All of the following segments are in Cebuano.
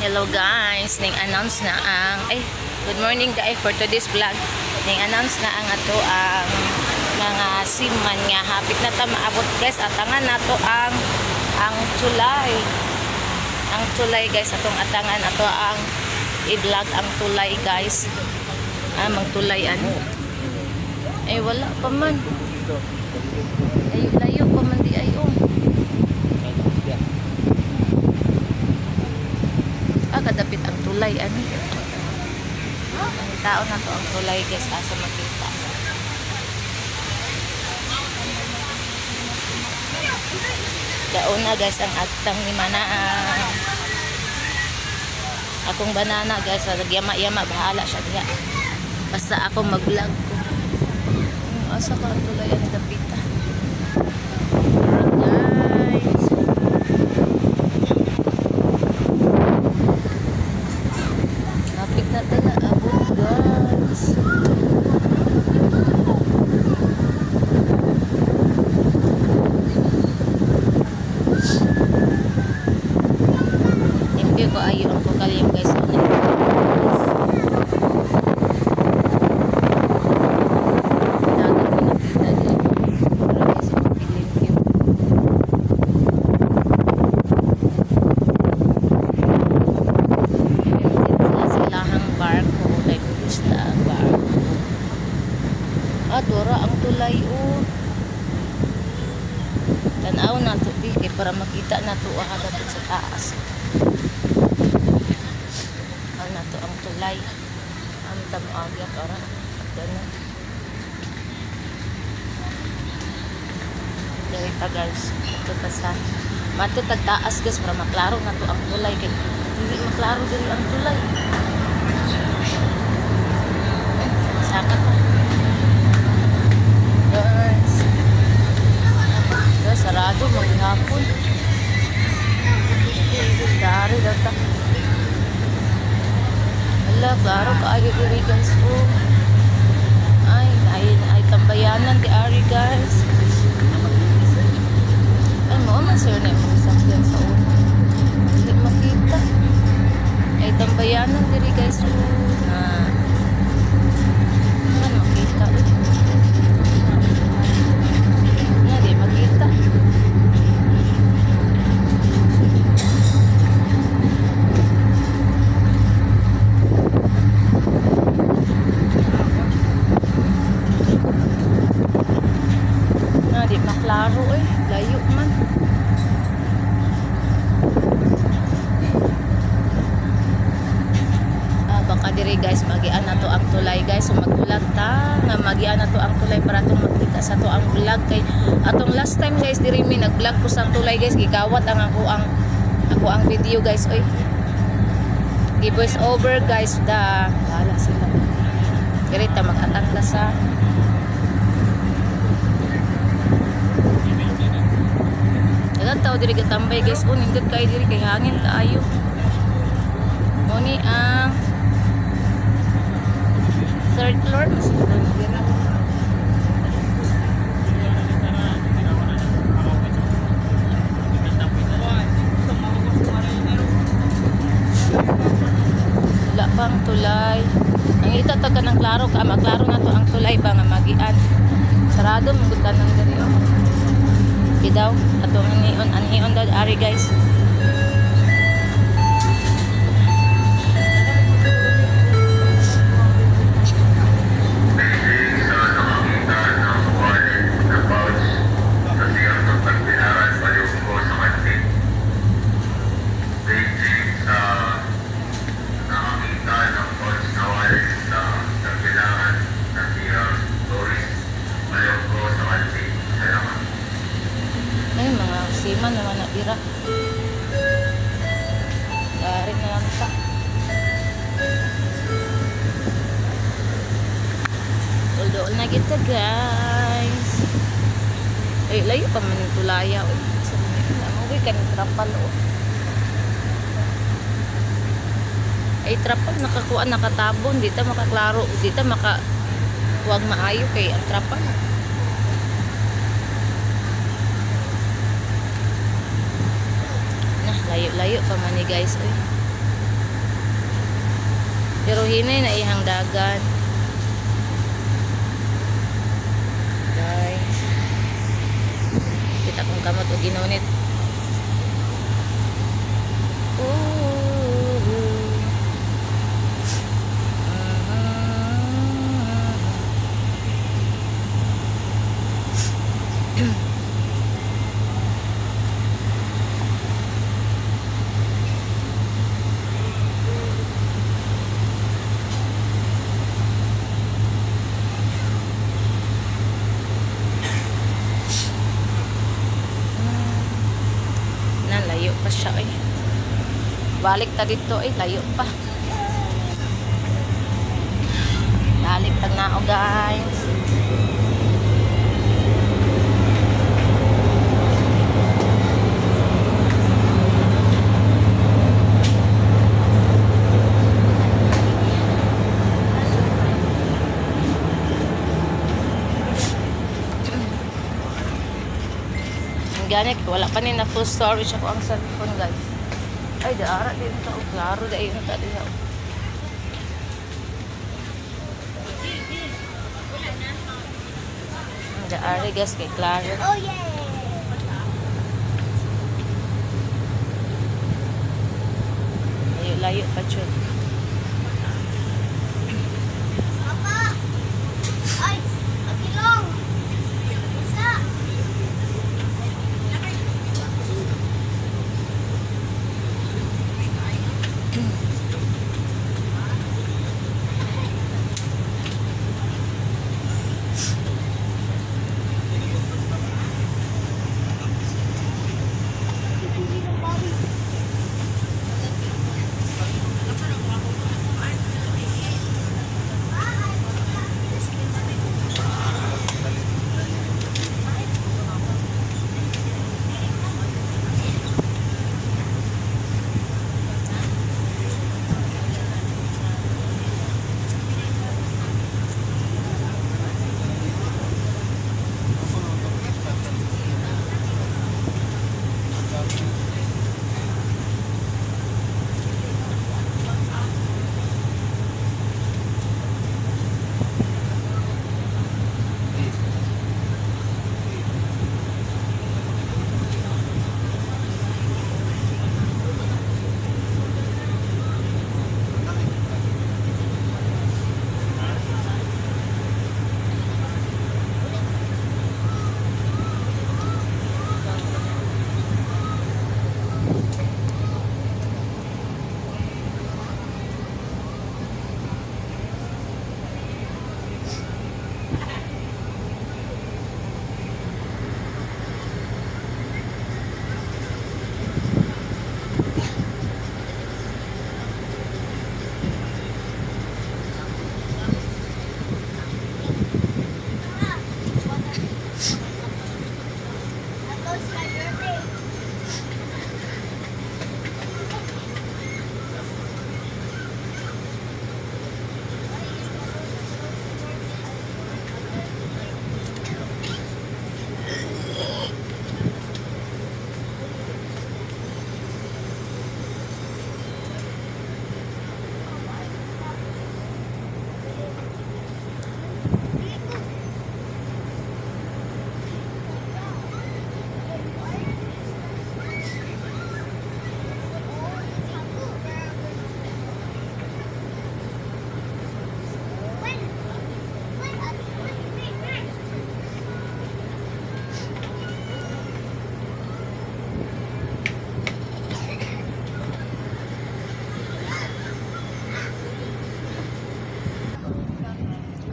Hello guys, ning announce na ang good morning guys for today's vlog. Ning announce na ang ato ang mga seaman nga hapit na ta maabot guys, atangan nato ang tulay. Ang tulay guys, atong atangan ato ang i-vlog ang tulay guys. Ah, magtulay ano. Ay wala pa man. Ay layo pa man di ay oh. Ah, kadapit ang tulay ani. Ang tao na to ang tulay guys, asa makita. Kauna guys ang atang ni mana akong banana guys, nagyama-yama bahala siya diha. Basta ako mag-vlog ko. Asa ka ang tulay ani dapita. Guys. Hapit na tala abot guys. Limpyo ko ayo ang kukalyam guys. Dagat ko nakita din. Pero guys, limpyo. Silahang barko, like gusta barko. Ah, dora ang tulay oh. Tan-aw na to bi kay para makita na to ah dapit sa taas. Aw na to ang tulay. Ang tamuagya para ganun. Diri ta guys, ito ta sa mato tagtaas guys para maklaro na to ang tulay kay hindi maklaro diri ang tulay. Saka pa. Guys. Guys, sarado maghapon. Dari data. Ala, klaro kaayo diri guys oh. Ay, ay, ay tambayanan di ari guys. Ay, mo man sir na imong sakyan sa una. Hindi makita. Ay tambayanan diri guys oh. Na. Ano makita eh. Nga di makita. Nga di maklaro eh. Layo man. Ah, baka diri guys magian na to ang tulay guys. So magulat ta nga magian na to ang tulay para atong makita sa to ang vlog kay atong last time guys diri mi nag-vlog ko sa tulay guys, gikawat ang ako ang video guys oy. Gi voice over guys da wala sila. Diri ta mag-atang ta sa dagan tao diri gatambay guys. Oh, nindot kay diri kay hangin kaayo. Mo ni ang third floor mas dira. Wala pang tulay. Ang ita to kanang klaro ka maklaro na to ang tulay ba nga magian. Sarado man gud tanang diri oh. Daw atong anion anhion daw ari guys. Ay, mga seaman naman na dira. Dari na lang ta. Dool na kita guys. Ay, layo pa man yung tulaya. Uy, okay ka ng trapal oh. Ay, trapal nakakuha, nakatabon. Di ta makaklaro. Di ta makakuwag maayo kay ang trapal. Layo-layo pa man ni guys oy. Pero hinay na ihang dagat. Guys. Kita kong kamot og ginunit. Layo pa siya eh. Balik ta dito eh, layo pa. Balik ta na oh, guys. Ganit, wala pa ni na full storage ako ang cellphone, guys. Ay, daara din ito. Klaro, dahil ito diha. Daara, guys, kay klaro. Oh, yeah! Layo-layo pa dyan. Papa! Ay! Akilong! Isa!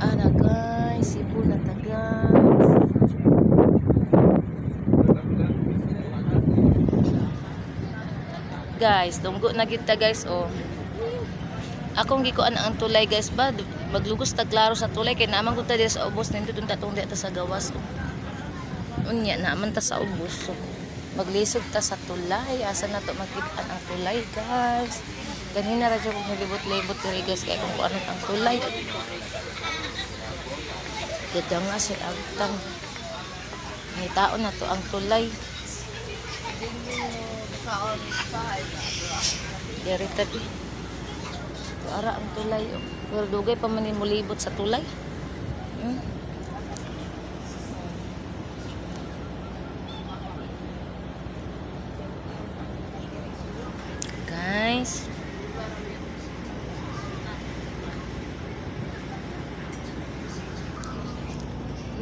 Ana guys, Cebu na ta guys. Guys, dunggo na gid ta guys oh. Akong gikuan ang tulay guys ba, maglugos ta klaro sa tulay kay naman gud ta diri sa ubos nindot unta tong ta sa gawas oh. Unya naman ta sa ubos. So, maglisod ta sa tulay. Asa na to makit-an ang tulay guys. Ganina ra jud kog nilibot-libot diri guys kay kung kuan ang tulay. Ganda nga si Agtang. May tao na to ang tulay. Diri tabi. Ara ang tulay. Oh. Pero dugay pa man molibot sa tulay. Guys.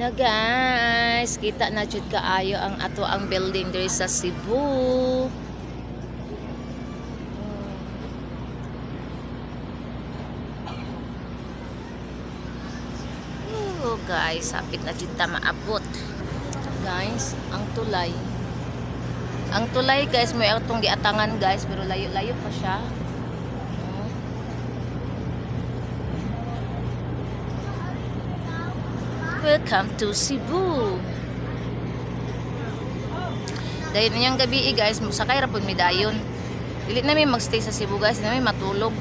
Na guys, kita na jud kaayo ang ato ang building diri sa Cebu. Oh, guys, sapit na jud ta maabot. Guys, ang tulay. Ang tulay guys, may atong giatangan guys, pero layo-layo pa siya. Welcome to Cebu. Dayon niyang gabi guys, musakay ra pud mi dayon. Dili na mi magstay sa Cebu guys, na mi matulog.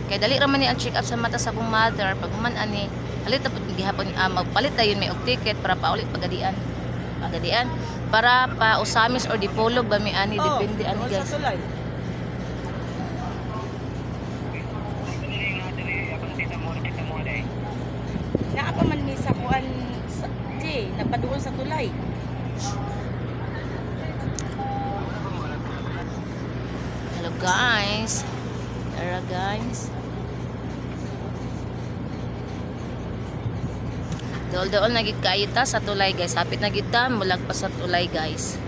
Kay dali ra man ni ang check up sa mata sa akong mother pag man ani, alit na pud gihapon magpalit dayon mi og ticket para paulit pagadian. Pagadian para pa Osamis or Dipolog ba mi ani, depende ani guys. Naa pa man mi sa kuan sa J, nagpaduol sa tulay. Hello guys. Tara guys. Dool-dool na gid kaayo ta sa tulay guys. Hapit na gid ta mulag pa sa tulay guys.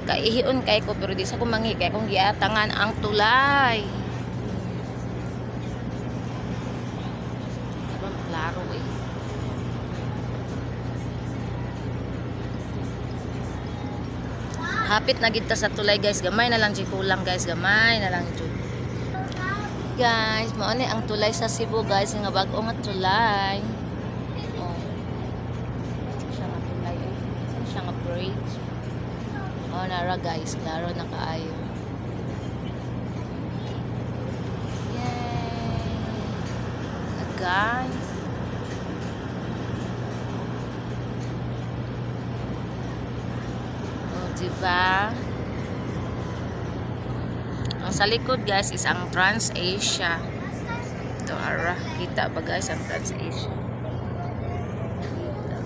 Kaihion kay ko pero di sa ko manghi kay kung giatangan ang tulay. Diba, klaro eh. Hapit na gid ta sa tulay guys. Gamay na lang jud kulang guys. Gamay na lang jud. Guys, mao ni ang tulay sa Cebu guys, nga bag-o nga tulay. Oh. Siya nga tulay eh. Saan siya nga bridge? Oh, nara guys, klaro na kaayo. Yay! Na guys. Oh, diba? Ang sa likod guys is ang Trans-Asia. Ito ara, kita ba guys ang Trans-Asia? Kita.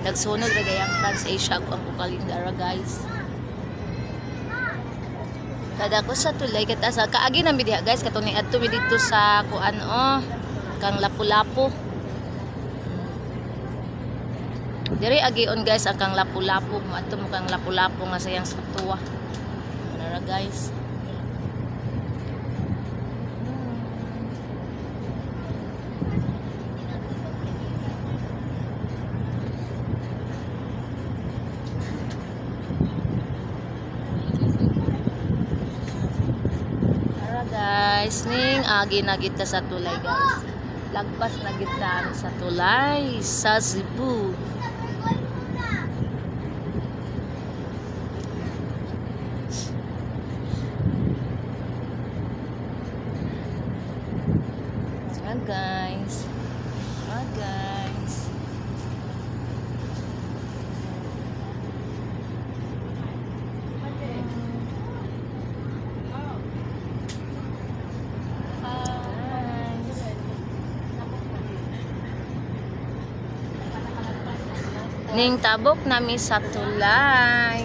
Nagsunod ra gay ang Trans-Asia ang kukalindara guys. Kada ko sa tulay kita sa kaagi na mi diha guys, katong niadto mi didto sa kuan oh, kang Lapu-Lapu. Diri agion guys ang kang Lapu-Lapu, moadto mo kang Lapu-Lapu nga sayang tuwa. Nara guys. Tara guys, ning agi na kita sa tulay guys. Lagpas na kita sa tulay sa Cebu. Hi guys. Hi guys. Guys. Ning tabok nami sa tulay.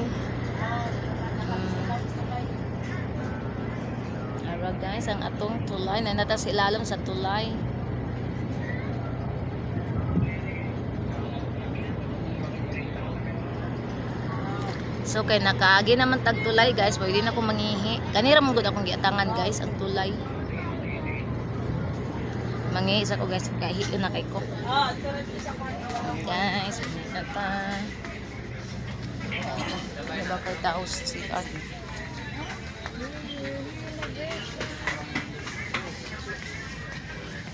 Ara guys, ang atong tulay na nata sa ilalom sa tulay. So kay nakaagi naman tag tulay guys, pwede na ko manghihi. Kanira man gud akong giatangan guys ang tulay. Manghihi sa ko guys, kahiyo na kay ko. Guys, na ta. Ano ba kay tao sa CR?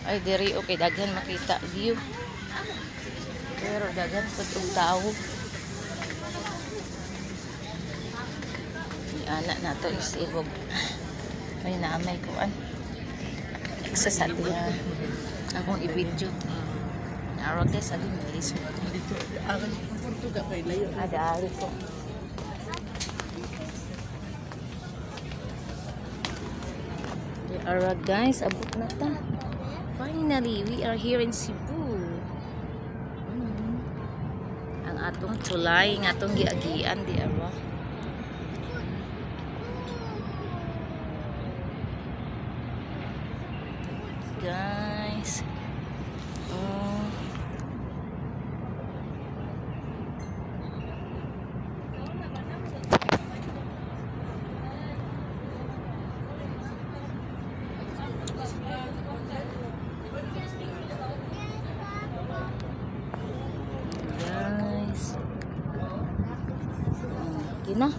Ay diri okay daghan makita view. Pero daghan pud og tao. Ana na to is ibog. Ay naamay kuan. Access sa diya. Akong i-video. Naro guys, agi malis. Dito, aron Portugal kay layo. Ada ari ko. Alright guys, abot na ta. Finally, we are here in Cebu. Ang atong tulay, ang atong giagian di ara. Guys. Oh. Guys. Gina.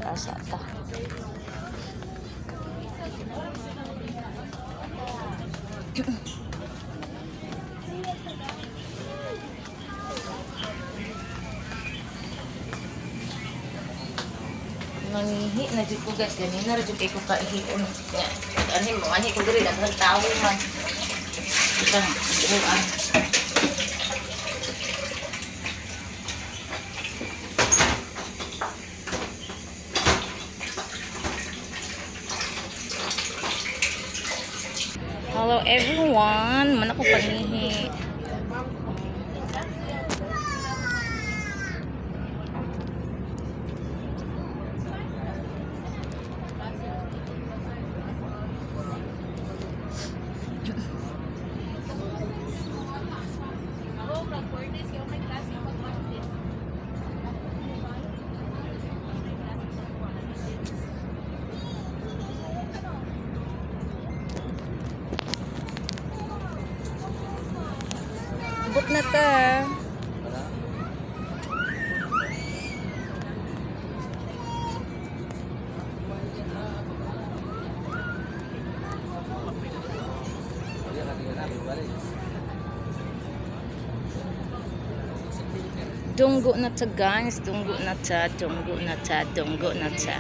Asa ta. Nangihi na jud ko guys, ganina ra jud kay ko kaihion nya. Anhi mo, anhi ko diri daghang tawo man. Isang buwan. Hello everyone, man ako pangihi. Abot na ta. Dunggo na ta guys, dunggo na ta, dunggo na ta, dunggo na ta.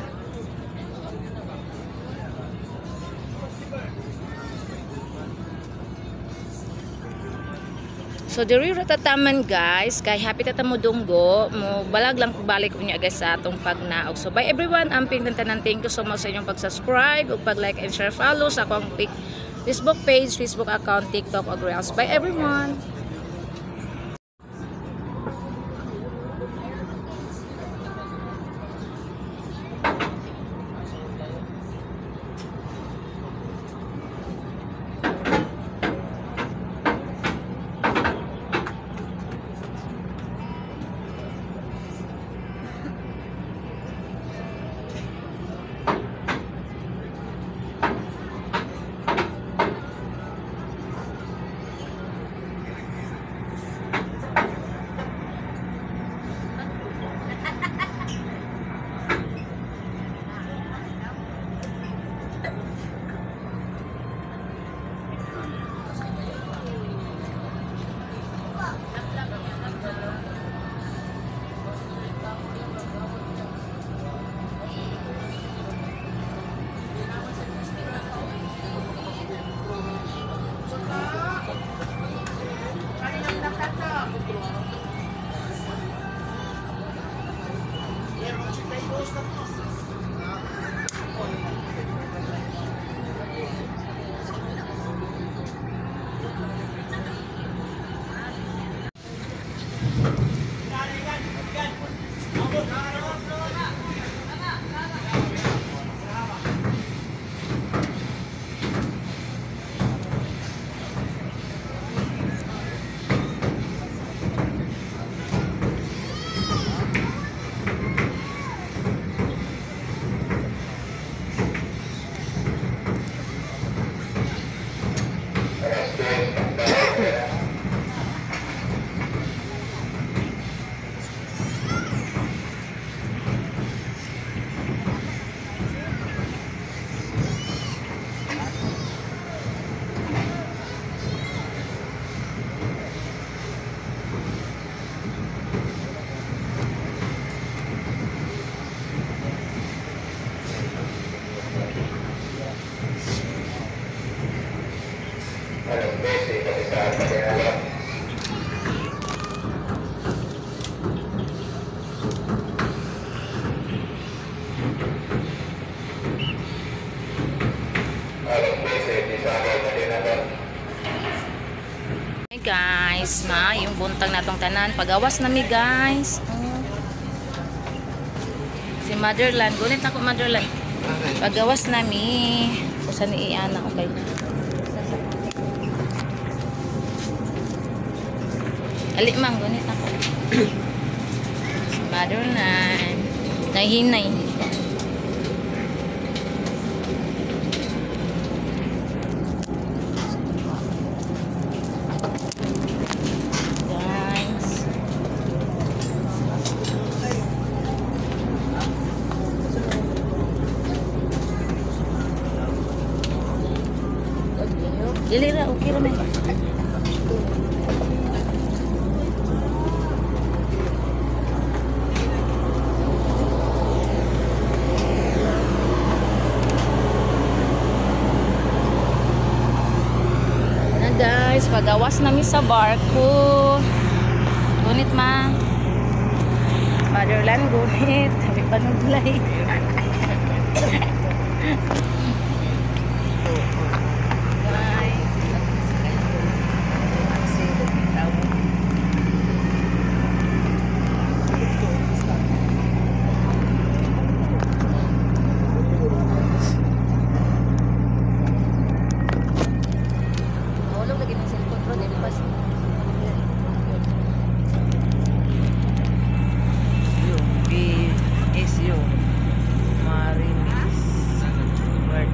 So diri ra tataman guys, kay happy ta mo dunggo, mo balag lang balik unya guys sa atong pagnaog. So bye everyone, amping tanan, thank you so much sa inyong pag-subscribe ug pag-like and share, follow sa akong Facebook page, Facebook account, TikTok ug Reels. Bye everyone. Guys, ma, yung buntag natong tanan. Pagawas na mi, guys. Si Motherland. Gunit ako, Motherland. Pagawas na mi. Usa ni Iana, okay. Ali, mang, gunit ako. Si Motherland. Nahinay. Guys. Dili ra, okay ra man. Na guys, pagawas nami sa barko. Gunit ma. Motherland, gunit. May panuglay. Guys. Mahulog lagi ng cellphone bro, dili pas. U B S U Marinis Word.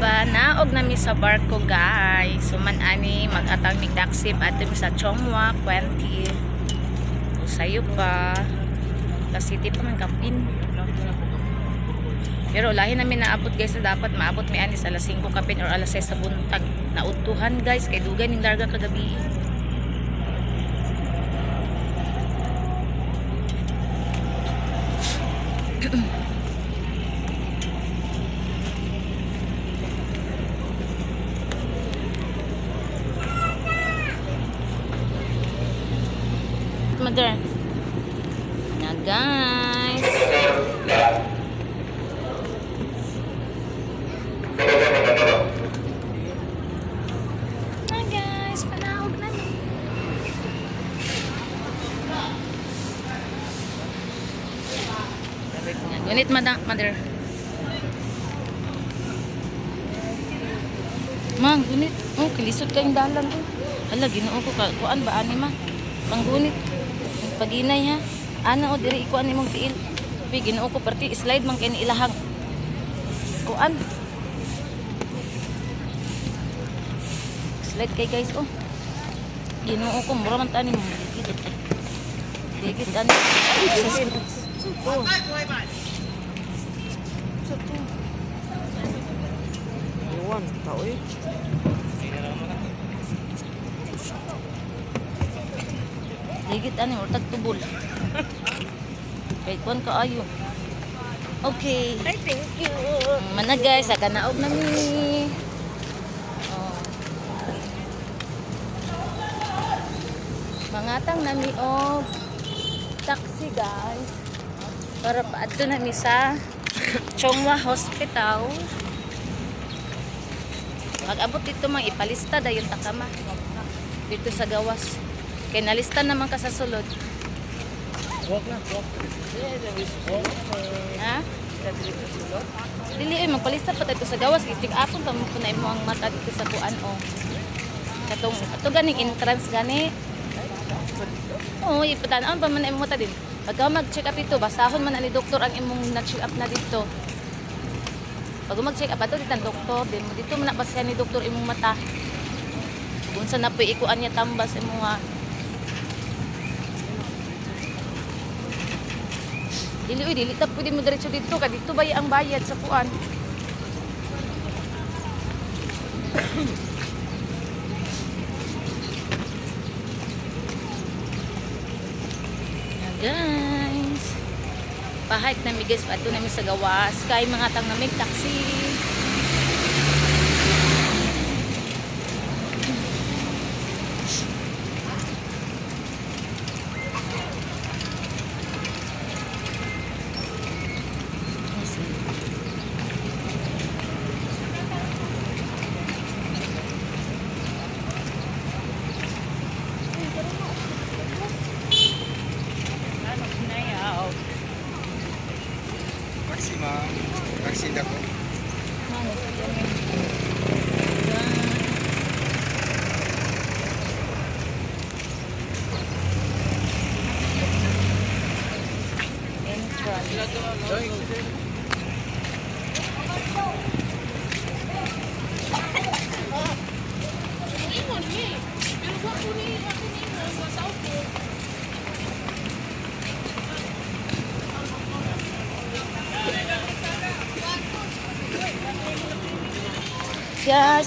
Panaog nami sa barko guys. Suman ani mag-atang mig taxi adto mi sa Chonghua 20. Sayo pa. Sa city pa man kapin. Pero lahi namin naabot guys na dapat maabot mi ani sa alas 5 kapin or alas 6 sa buntag. Nautuhan guys kay dugay ning larga kagabi. Mother. Na guys. Na guys, panaog na mi. Gunit madam, mother. Mang, gunit. Oh, kilisod kayong dalan. Oh. Hala, Ginoo ko ka. Kuan ba ani ma? Panggunit. Paginay ha. Ana o diri ikuan nimong tiil. Uy, Ginoo ko perti slide man kay ni ilahang. Kuan. Slide kay guys oh. Ginoo ko mura man tani mo. Digit. Digit ani. Oh. Iwan, tao eh. Digit ani murtag tubol. Kay kuan kaayo. Okay. Ay, thank you. Mana guys, aganaog na mi. Oh. Mangatang nami og taxi guys. Para paadto nami sa Chonghua Hospital. Mag-abot dito mang ipalista dayon ta kama. Dito sa gawas. Kay nalista naman ka sa sulod. Walk na, walk. Ha? Dili ay magpalista pa tayo sa gawas kay apon pa mo kunay mo ang mata dito sa kuan o. Katong ato ganing entrance gani. Oo, ipatan-on pa man imong mata din. Pagka mag-check up dito, basahon man na ni doktor ang imong na-check up na dito. Pag mag-check up ato dito ang doktor, din mo dito man na basahan ni doktor imong mata. Kung unsa na po'y ikuan niya tambas imong nga. Dili uy, dili ta pwede mo diretso dito kay dito ba ang bayad sa kuan. Guys, pahike nami guys, paadto nami sa gawas kay mga tang namig taxi. Guys,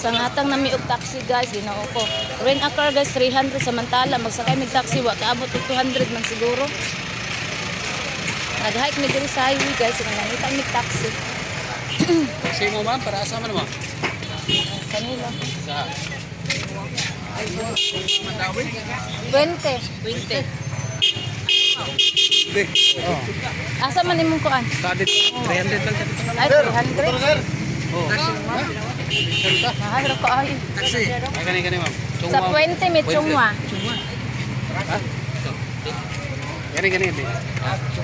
ang atang nami og taxi, guys, Ginoo ko. Rent a car, guys, 300, samantala magsakay mig taxi wa kaabot og 200 man siguro. Nag-hike mi diri sa highway, guys, nga nangita mig taxi. Taxi mo, ma'am, para asa man mo? Kanila. Sa 20. 20. Oh. Asa man imong kuan? Sa dito 300 lang sa dito. Ay, 300. Oh. Mahal ra ko ay. Taxi. Ay, kani kani, ma'am. Sa Puente may Chungwa. Ha? Kani kani di.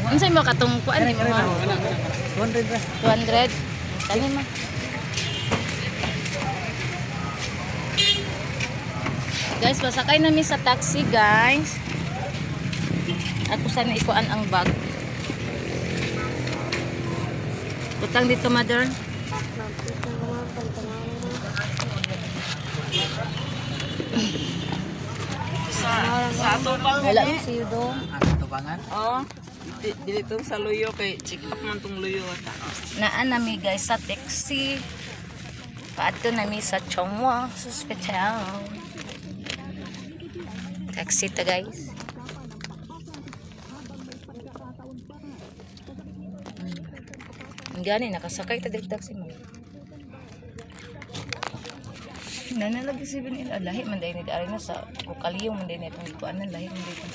Unsay mo katong kuan ni mo? 200 ra. 200. Kani ma. Guys, pasakay nami sa taxi, guys. Ako sana ikuan ang bag. Utang dito, mother. Sa ato pa. Wala mo siyo do. Tubangan. Oh. Dili tong sa luyo kay check up man tong luyo ata. Naa nami, guys, sa taxi. Paadto nami sa Chongwa Hospital. Taxi ta, guys. Ang gani nakasakay ta diri taxi mo. Nanalagi si Benil, lahi man dahil ni ari na sa kukaliyo man dahil na itong kuanan, lahi man dahil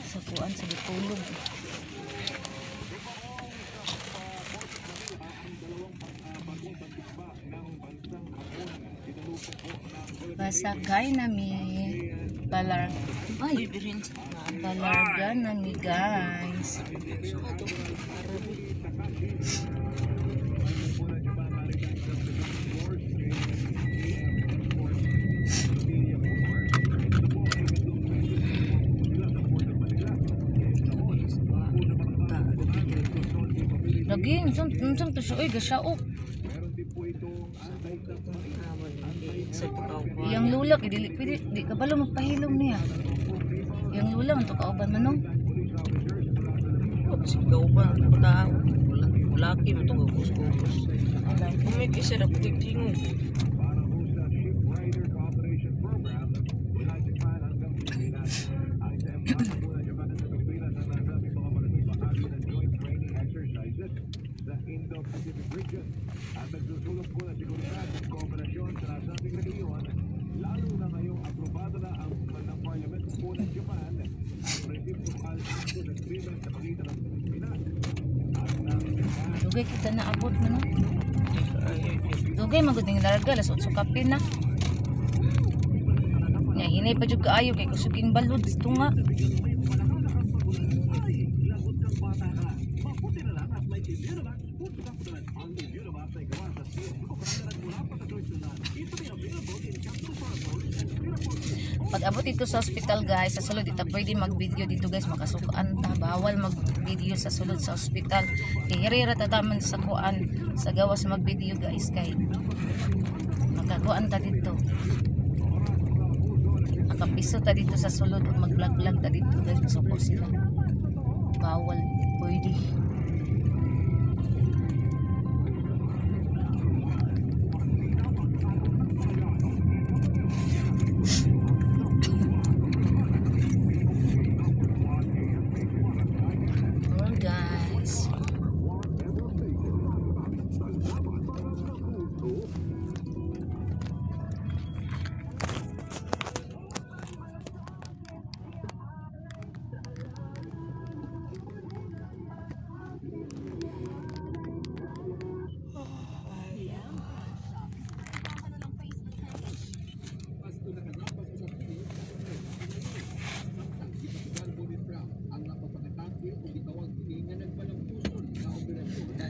sa kuan sa gitulog. Pasakay nami balar, ay, balarga nami, guys. Lagi unsam unsam to siya, oy, gasyaok. Sa pagkaw. Yang lula kay dili pwede, di ka balo magpahilom niya. Yang lula man to kauban man, no. Sigaw pa pagka laki mo tong gugos-gugos. Kumik isa ra putik tingog. Dugay kita na abot man, no. Dugay man gud ning larga, alas 8 kape na. Nya hinay pa jud kaayo kay kusuging balod sa tunga. Pag abot dito sa hospital, guys, sa sulod ita pwede mag-video dito, guys, makasukaan ta, bawal mag-video sa sulod sa hospital. Kay hiri ra ta taman sa kuan sa gawas mag-video, guys, kay makakuan ta dito. Makapiso ta dito sa sulod ug mag-vlog-vlog ta dito, guys, masuko sila. Bawal pwede. Alright, guys.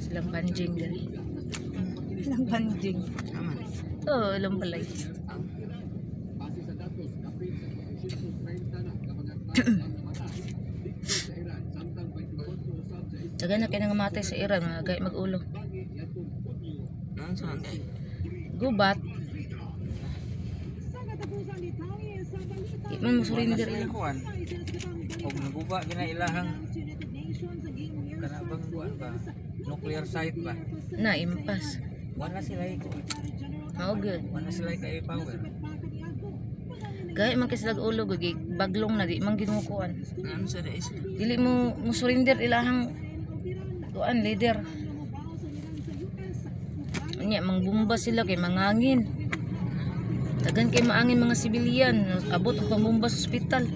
Silang banjing diri. Silang banjing. Aman. Oh, ilang balay. Daghan na kay nangamatay sa Iran, mga gay mag-ulo. Naan sa man eh. Gubat. Di man mo surrender Wala sila ilang. kuan. Og naguba gina ilahang kana bang kuan ba? Nuclear site ba? Na impas. Wala sila kuan. Mao gyud. Wala sila kay power. Gay man kay sila ulo gud baglong na di man gid mo kuan. Naan sa dai sila. Dili mo mo surrender ilahang kuan leader. Unya mangbomba sila kay mangangin. Tagan kay maangin mga sibilyan, abot og pangbomba sa ospital.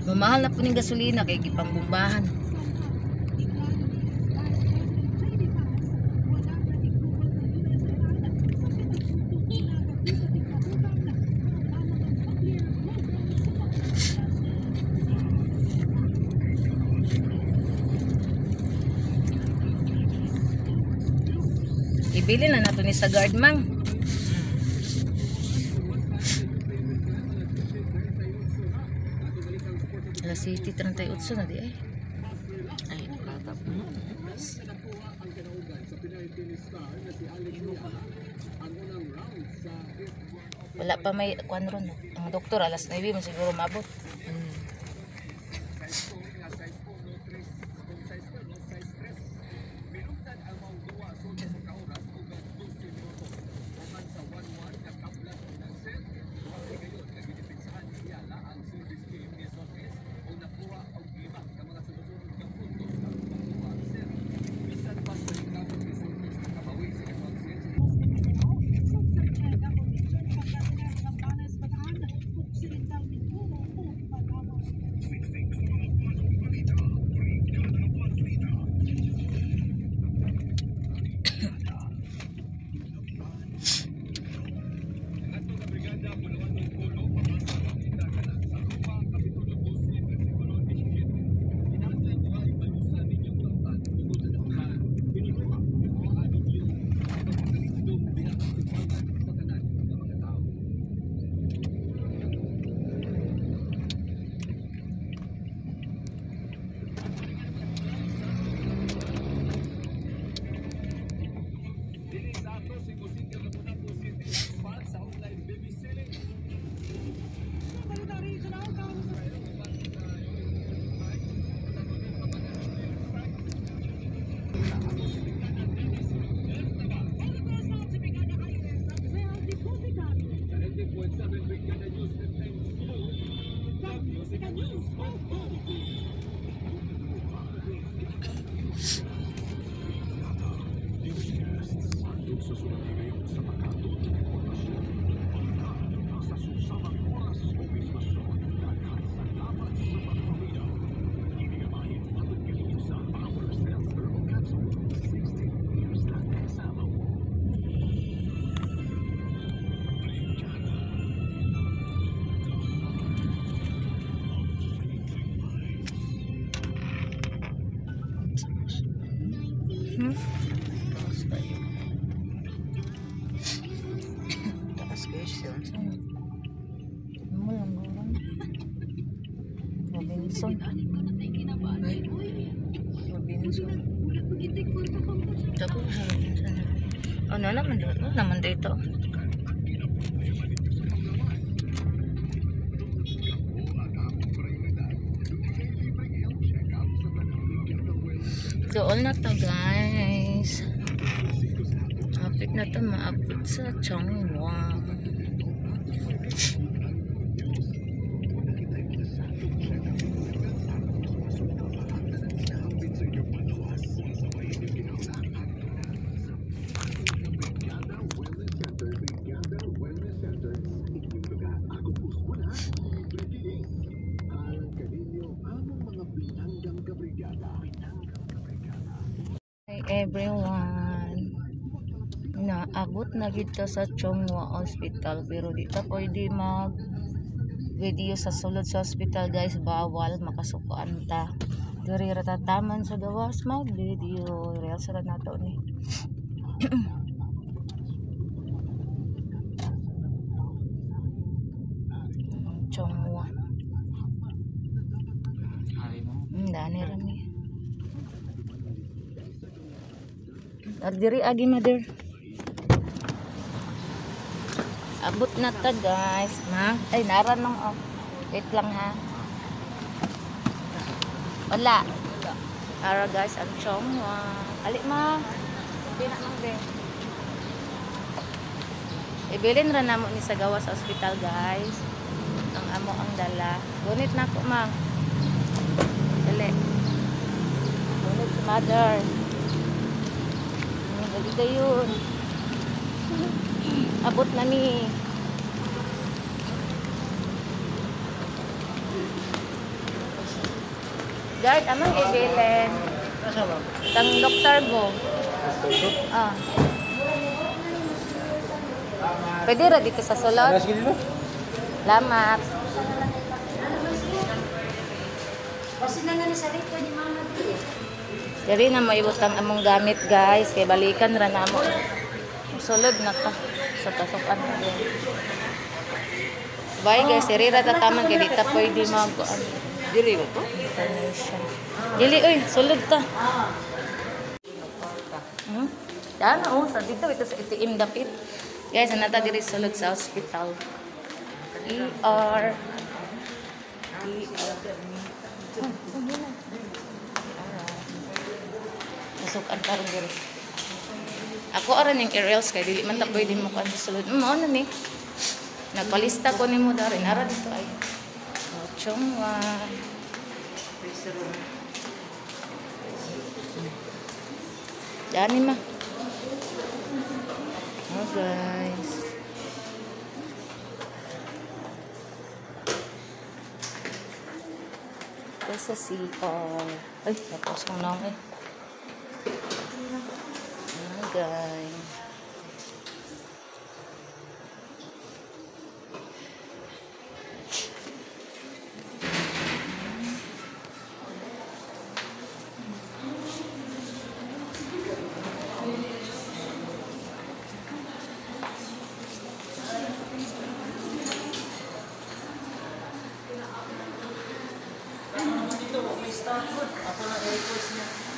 Mamahal na po ning gasolina kay gipambombahan. Ibili na nato ni sa guard mang. Alas 7:38 na di ay. Ay, bata po. Wala pa may kuan ron. Ang doktor alas 9 man siguro maabot. Taas kayo. Taas kayo siya. Mo lang mo. Robinson. Robinson. Dako sa Robinson. Ano naman doon? Ano naman dito? Doon na to guys. Hapit na to maabot sa Chonghua. Hi everyone. Naabot na kita sa Chonghua Hospital pero di ta pwede mag video sa sulod sa hospital guys, bawal makasukuan ta. Diri ra ta taman sa gawas mag video. Real sara nato ni. Chonghua. Hari mo. Dani ra mi. Diri agi, mother. Abot na ta, guys. Ma, ay nara nung oh. Wait lang ha. Wala. Ara guys, ang Chong Hua. Ali ma. Pina mang be. Ibilin ra namo ni sa gawas sa ospital, guys. Ang amo ang dala. Gunit na ko, ma. Dali. Gunit si mother. Dali dayon. Abot na mi. Guard, amang ibilin. Tang Dr. Go. Ah. Pwede ra dito sa sulod. Lamat. Diri na maibutang among gamit, guys, kay balikan ra namo. Sulod na ta sa pasukan. Bye guys, diri ra ta taman kay di ta pwede mag Diri ba to? Dili oy, sulod ta. Dana oh, sa dito ito sa ATM dapit. Guys, anata diri sulod sa hospital. ER. Pasukan karon diri. Ako aran yung aerials kay dili man ta pwede mo kuan sa sulod. Mao na ni. Nagpalista ko nimo dari nara dito ay. Oh, Chong Hua. Dani ma. Oh guys. Ito sa CR. Ay, tapos ko na eh. Oh guys. Dito, may staff. Ako na i-request niya.